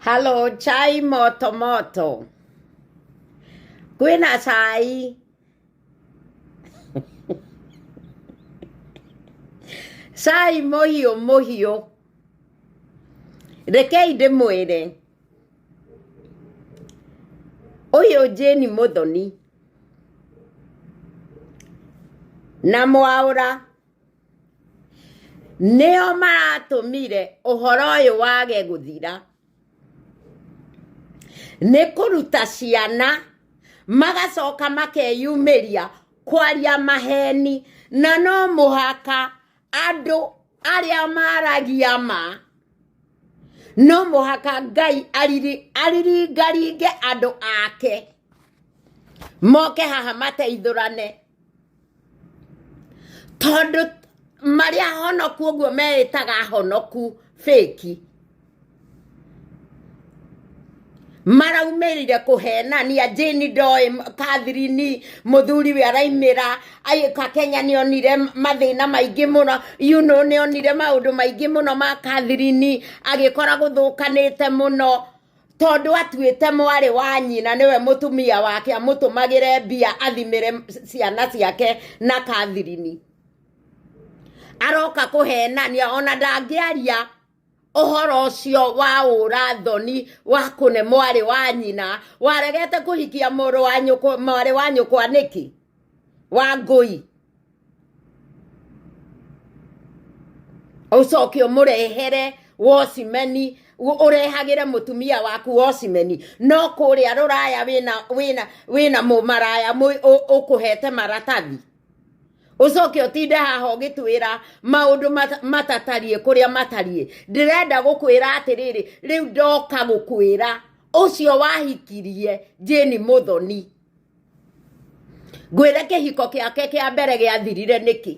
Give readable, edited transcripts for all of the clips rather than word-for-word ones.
Halo, chai moto moto. Kwĩna cai. Cai mũhiũ mũhiũ. Rekei ndĩmwĩre. Ũyũ Jane Mũthoni na Mwaũra nĩo maratũmire ũhoro ũyũ wage gũthira. Nĩ kũruta ciana magacoka makeyumĩria kwaria maheni, na no mũhaka andũ arĩa maragia ma, no mũhaka Ngai ariringaringe andũ ake moke haha mateithũrane, tondũ marĩa honoku ũguo meĩtaga honoku fake maraumĩrire kũhenania. Jane ndoĩ Catherine mũthuri we araimĩra aika Kenya nĩonire mathĩna maingĩ mũno, nĩonire maũndũ maingĩ mũno ma Catherine, agĩkora gũthũkanĩte mũno, tondũ atuĩte mwarĩ wa nyina nĩwe mũtumia wake, amũtũmagĩre mbia athimĩre ciana ciake na Catherine. Aroka kũhenania, ona ndangĩaria ũhoro ũcio wa ũra thoni wa kũne mwarĩ wa nyina waregete kũhikia mũrũ wa nyũkwa, mwarĩ wa nyũkwa nĩkĩ wa ngũi, ũcoke ũmũrehere wocimeni, ũrehagĩre mũtumia waku wocimeni, no kũrĩa rũraya wĩna wĩna wĩna mũmaraya ũkũhete maratathi, ũcoke ũtinde haha ũgĩtwĩra maũndũ matatariĩ kũrĩa matariĩ. Ndĩrenda gũkwĩra atĩrĩrĩ, rĩu ndoka gũkwĩra ũcio wahikirie Jane Mũthoni, ngwĩre kĩhiko gĩake kĩa mbere gĩathirire nĩkĩ.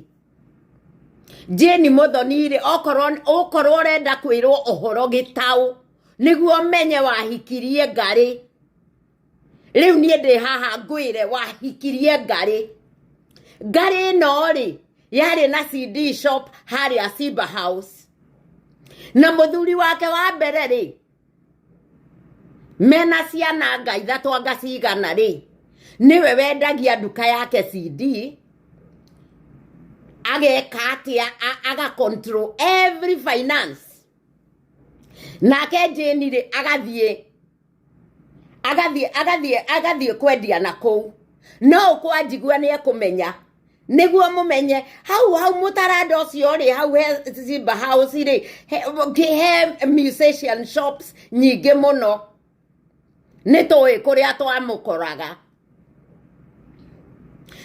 Jane Mũthoni rĩ, okorwo ũkorwo ũrenda kwĩrwo ũhoro gĩtaũ nĩguo menye wahikirie ngarĩ, rĩu niĩ ndĩ haha ngwĩre wahikirie ngarĩ. Ngarĩ ĩno rĩ, yarĩ na CD shop harĩa Simba House, na mũthuri wake wa mbere rĩ, mena ciana anga ithatũ anga cigana rĩ, nĩwe wendagia nduka yake CD, ageka atĩa, aga control every finance. Nake Jane rĩ, agathiĩ agathiĩ agathiĩ agathiĩ kwendia na kũu, no ũkwanjigua nĩ ekũmenya. Nĩguo mũmenye hau hau mũtaranda ũcio rĩ, hau he Simba House rĩ, he musician shops nyingĩ mũno, nĩ tũĩ kũrĩa twamũkoraga,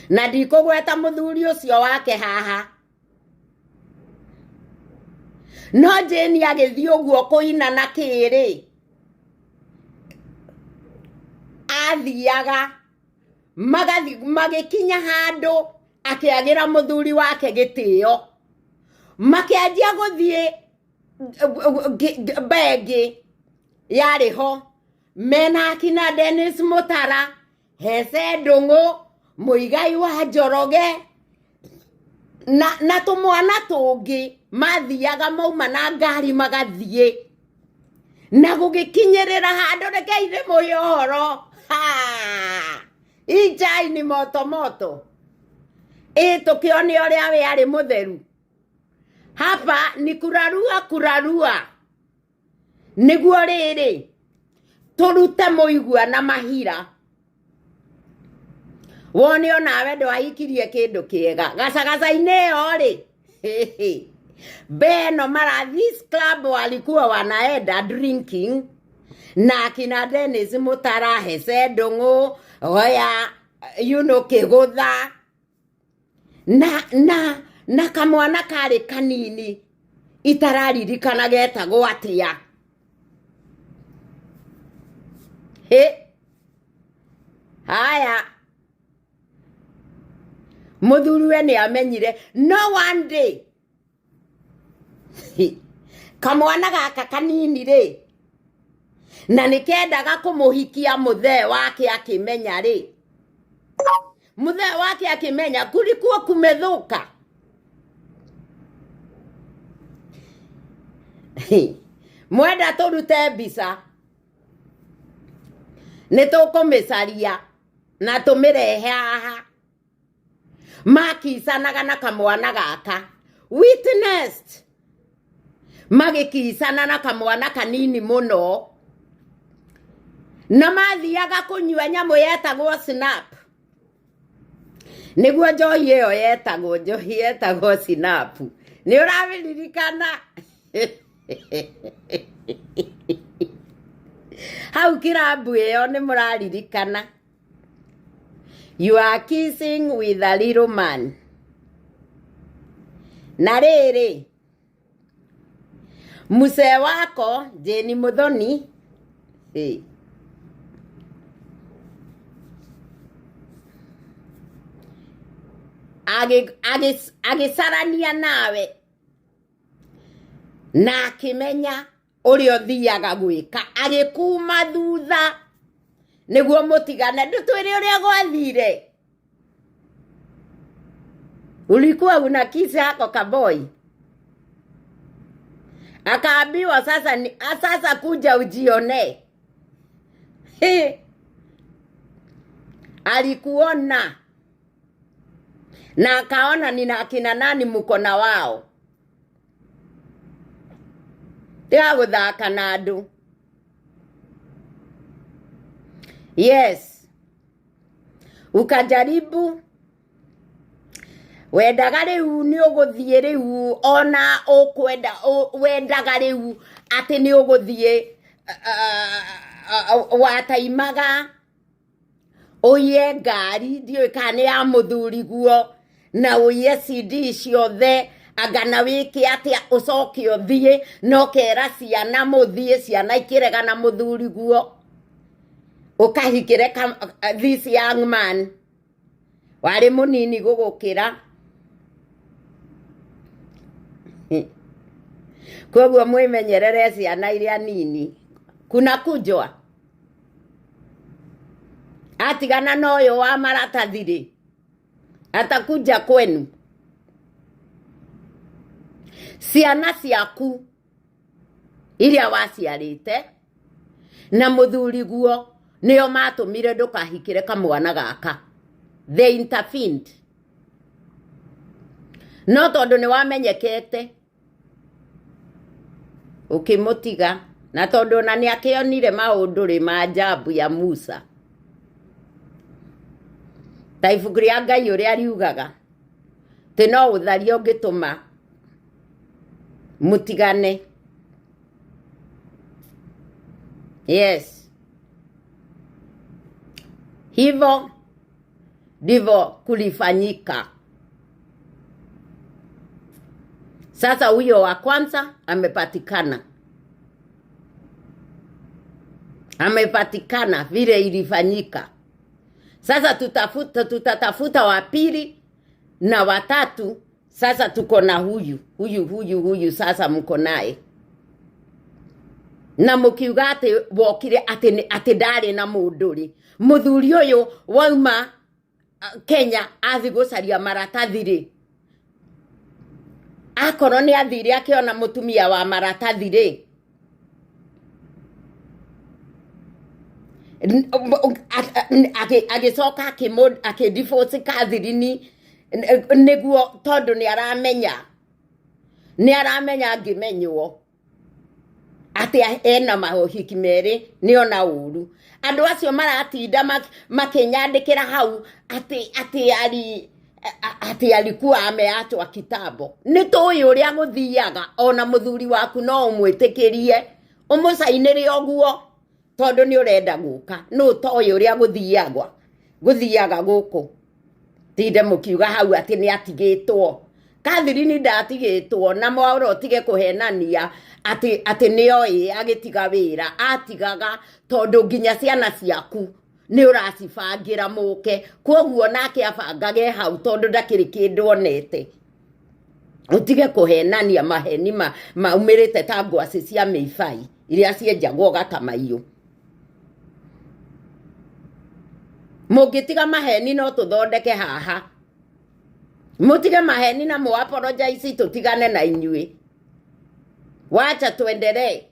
na ndikũgweta mũthuri ũcio wake haha. No Jane agĩthiĩ ũguo kũina na kĩrĩ, athiaga magathi magĩkinya handũ akĩagĩra mũthuri wake gĩtĩo, makĩanjia gũthiĩ bengi yarĩ ho mena akina Dennis Mũtara, Hece Ndũng'ũ, Mũigai wa Njoroge na tũmwana tũngĩ, mathiaga mauma na ngari magathiĩ na gũgĩkinyĩrĩra handũ. Rekei ndĩmũhe ũhoro. Ha! Hii chai ni moto moto. Ĩ tũkĩone ũrĩa we arĩ mũtheru. Hapa ni kurarua kurarua, nĩguo rĩrĩ tũrute mũigua na mahira. Wone onawe ndwahikirie kĩndũ kĩega gacagaca-inĩ ĩyo rĩ, beno mara this club walikuwa wanaenda drinking na akina Dennis Mutara, Hece Ndung'u, oya kĩgũtha na kamwana karĩ kanini itararirikana getagwo atĩa. Hĩ, haya, mũthuriwe nĩ amenyire. No one day kamwana gaka kanini rĩ, na nĩ kendaga kũmũhikia, mũthee wake akĩmenya rĩ, mũthee wake akĩmenya kulikuwa kumethũka. Mwenda tũrute mbica. Nĩ tũkũmĩcaria na tũmĩrehe haha. Makicanaga na kamwana gaka, witnessed magĩkicana na kamwana kanini mũno, na mathiaga kũnyua nyamũ yetagwo snap. Nĩguo njohi ĩyo yetagwo, njohi yetagwo snap. Nĩ ũramĩririkana? Hau kĩrambu ĩyo nĩ mũraririkana. You are kissing with a little man. Na rĩrĩ, mzee wako Jane Muthoni, hey. Agĩcarania nawe na akĩmenya ũrĩa ũthiaga gwĩka, agĩkuma thutha nĩguo mũtigane. Ndũtwĩre ũrĩa gwathire. Ulikuwa una kiss hako kaboi, akaambiwa sasa, ni, sasa kuja ujione. Alikuona na akaona nina akina nani muko na wao. Tiga gũthaka na andũ. Yes, ukajaribu wendaga rĩu nĩ ũgũthiĩ rĩu, ona ũkwenda wendaga rĩu atĩ nĩ ũgũthiĩ wataimaga ũiye ngari, ndiũĩ kana nĩ ya mũthuri guo, na ũiye CD ciothe, anga na wĩke atĩa, ũcoke ũthiĩ na ũkera ciana mũthiĩ, ciana ikĩrega na mũthuri guo, ũkahikĩre this young man warĩ mũnini gũgũkĩra. Koguo mwĩmenyerere ciana iria nini. Kuna kunjwa atigana na ũyũ wa maratathi rĩ, atakuja kwenu. Ciana ciaku iria waciarĩte na mũthuri guo nĩo matũmire ndũkahikĩre kamwana gaka. They intervened. No tondũ nĩ wamenyekete ũkĩmũtiga, na tondũ ona nĩ akĩonire maũndũ rĩ ma ajabu ya Musa, ta ibuku rĩa Ngai ũrĩa riugaga atĩ no ũtharia ũngĩtũma mũtigane. Yes, hivyo ndivyo kulifanyika. Sasa huyo wa kwanza amepatikana, amepatikana vile ilifanyika. Sasa tutatafuta wa pili na watatu. Sasa tuko na huyu huyu huyu huyu, sasa mko naye na mukiuga ati wokire ati ndari na mundu ri, muthuri uyu wauma Kenya athi gucaria maratathi ri, akorwo ni athire akiona mutumia wa maratathi ri, agicoka akĩ-divorce Catherine nĩguo, tondũ nĩ aramenya angĩmenywo atĩ ena maũhiki merĩ nĩ ona ũru. Andũ acio maratinda makĩnyandĩkĩra hau atĩ alikuwa ameachwa kitambo. Nĩ tũĩ ũrĩa gũthiaga, ona mũthuri waku no ũmwĩtĩkĩrie ũmũcainĩre ũguo tondũ nĩ ũrenda gũka. Nũ ũtoĩ ũrĩa gũthiaga gũkũ? Tinde mũkiuga hau atĩ nĩ atigĩtwo. Catherine ndatigĩtwo, na mwaũra ũtige kũhenania atĩ nĩoĩ agĩtiga wĩra. Atigaga tondũ nginya ciana ciaku nĩ ũracibangĩra mũke, koguo nake abangage hau tondũ ndakĩrĩ kĩndũ onete. Ũtige kũhenania maheni maumĩrĩte ta ngwacĩ cia mĩibai iria cienjagwo gatamaiyũ. Mũngĩtiga maheni no tũthondeke haha. Mũtige maheni na mũ apologize tũtigane na inyuĩ. Wacha tuendelee.